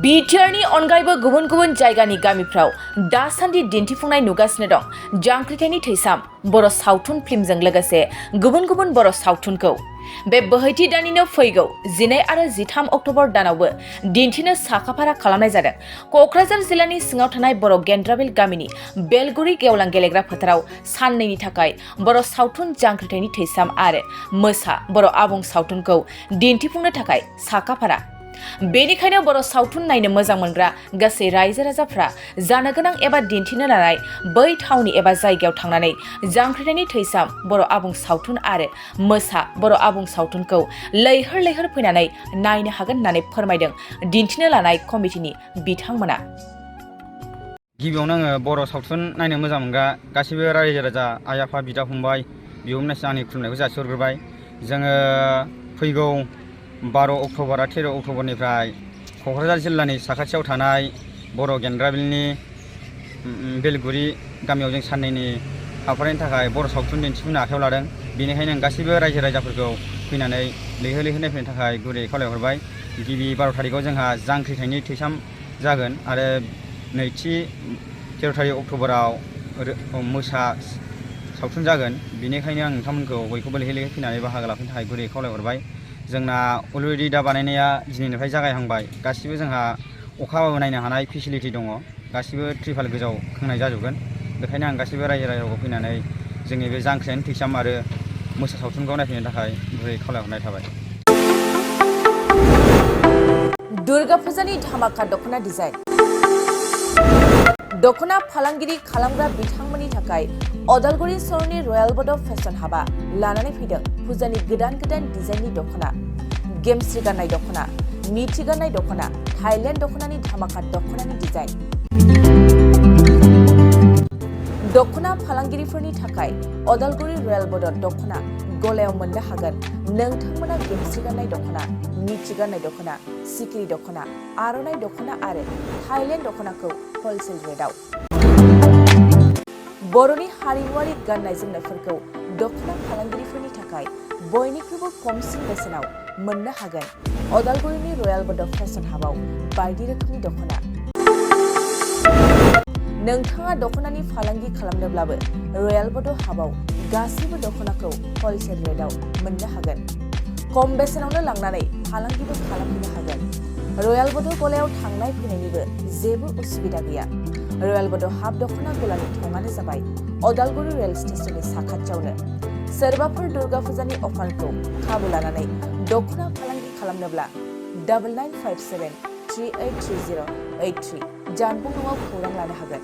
बिटिआरनि अनगायैबो गुबुन गुबुन जायगानि गामिफ्राव दासान्दि दिन्थिफुंनाय नुगासिनो दं जांख्रिथायनि थैसाम बर' सावथुन फिल्मजों लोगोसे गुबुन गुबुन बर' सावथुनखौ बे बोहैथि दाननिनो फैगौ 12 आरो 13 अक्ट'बर दानावबो दिन्थिनो साखाफारा खालामनाय जादों। क'क्राझार जिल्लानि सिङाव थानाय बर' गेन्द्राबिल गामिनि बेलगुरि गेवलां गेलेग्रा फोथाराव साननैनि थाखाय बर' सावथुन जांख्रिथायनि थैसाम आरो मोसा बर' आबुं सावथुनखौ दिन्थिफुंनो थाखाय साखाफारा। बेनिखायनो बर' सावथुन नायनो मोजां मोनग्रा गासै रायजो राजाफ्रा जानो गोनां एबा दिन्थिनो लानाय बै थावनि एबा जायगायाव थांनानै जांख्रिथायनि थैसाम बर' आबुं सावथुन आरो मोसा बर' आबुं सावथुनखौ लैहोर लैहोर फैनानै नायनो हागोन होननानै फोरमायदों दिन्थिनो लानाय कमिटिनि बिथांमोना। गिबियावनो आङो बर' सावथुन नायनो मोजां मोनग्रा गासिबो रायजो राजा आइ आफा बिदा फंबाय बिब'मोननिसिम आंनि खुलुमनायखौ जासिहरग्रोबाय। जोङो फैगौ 12 अक्ट'बर आरो 13 अक्ट'बरनिफ्राय क'क्राझार जिल्लानि साखाथियाव थानाय बर' गेन्द्राबिलनि बेलगुरि गामियाव जों साननैनि हाबाफारिनि थाखाय बर' सावथुन दिन्थिफुंनो आखायाव लादों। बेनिखायनो आं गासिबो रायजो राजाफोरखौ फैनानै लैहोर लैहोर नायफैनो थाखाय गुरै खावलायहरबाय। गिबि 12 थारिखआव जोंहा जांख्रिथायनि थैसाम जागोन आरो नैथि 13 अक्ट'बराव मोसा सावथुन जागोन। बेनिखायनो आं नोंथांमोनखौ बयखौबो लैहोर लैहोर फैनानै बाहागो लाफैनो थाखाय गुरै खावलायहरबाय। जोंना अलरेडि दा बानायनाया दिनैनिफ्राय जागायहांबाय। गासिबो जोंहा अखाबाबो नायनो हानाय फेसिलिटि दङ। गासिबो त्रिपाल गोजौ खोंनाय जाजोबगोन। बेखायनो आं गासिबो रायजो राजाखौ फैनानै जोंनि बे जांख्रिथायनि थैसाम आरो मोसा सावथुनखौ नायफैनो थाखाय गुरै खावलायहरनाय थाबाय। दुर्गा फुजानि धामाका दख'ना डिजाइन। दख'ना फालांगिरि खालामग्रा बिथांमोननि थाखाय अदालगुरि सहरनि रयेल बड' फेशन हाबा लानानै फैदों फुजानि गोदान गोदान डिजाइननि दख'ना, गेमस्रि गाननाय दख'ना, मिथि गाननाय दख'ना, थाइलेण्ड दख'नानि धामाका दख'नानि डिजाइन। दख'ना फालांगिरिफोरनि थाखाय अदालगुरि रयेल बड' दख'ना गलायाव मोननो हागोन नोंथांमोना गेमस्रि गाननाय दख'ना, मिथि गाननाय दख'ना, सिखिरि दख'ना, आर'नाइ दख'ना आरो थाइलेण्ड दख'नाखौ हलसेल रेटआव। बर'नि हारिमुआरि गाननाय जोमनायफोरखौ दख'ना फालांगिरिफोरनि थाखाय बयनिख्रुइबो खमसिन बेसेनाव मोननो हागोन अदालगुरिनि रयेल बड' फेशन हाबाव बायदि रोखोमनि दख'ना। नोंथाङा दख'नानि फालांगि खालामनोब्लाबो रयेल बड' हाबाव गासैबो दख'नाखौ हलसेल रेटआव मोननो हागोन। खम बेसेनावनो लांनानै फालांगिबो खालामहैनो हागोन। रयेल बड' गलायाव थांनाय फैनायनिबो जेबो उसुबिदा गैया। रयेल बड' हाब दख'ना गलानि थंआनो जाबाय अदालगुरि रेल स्टेशननि साखाथियावनो। सोरबाफोर दुर्गा फुजानि अफारखौ खाबु लानानै दख'ना फालांगि खालामनोब्ला 9957 383083 जानबुं नङाव खौरां लानो हागोन।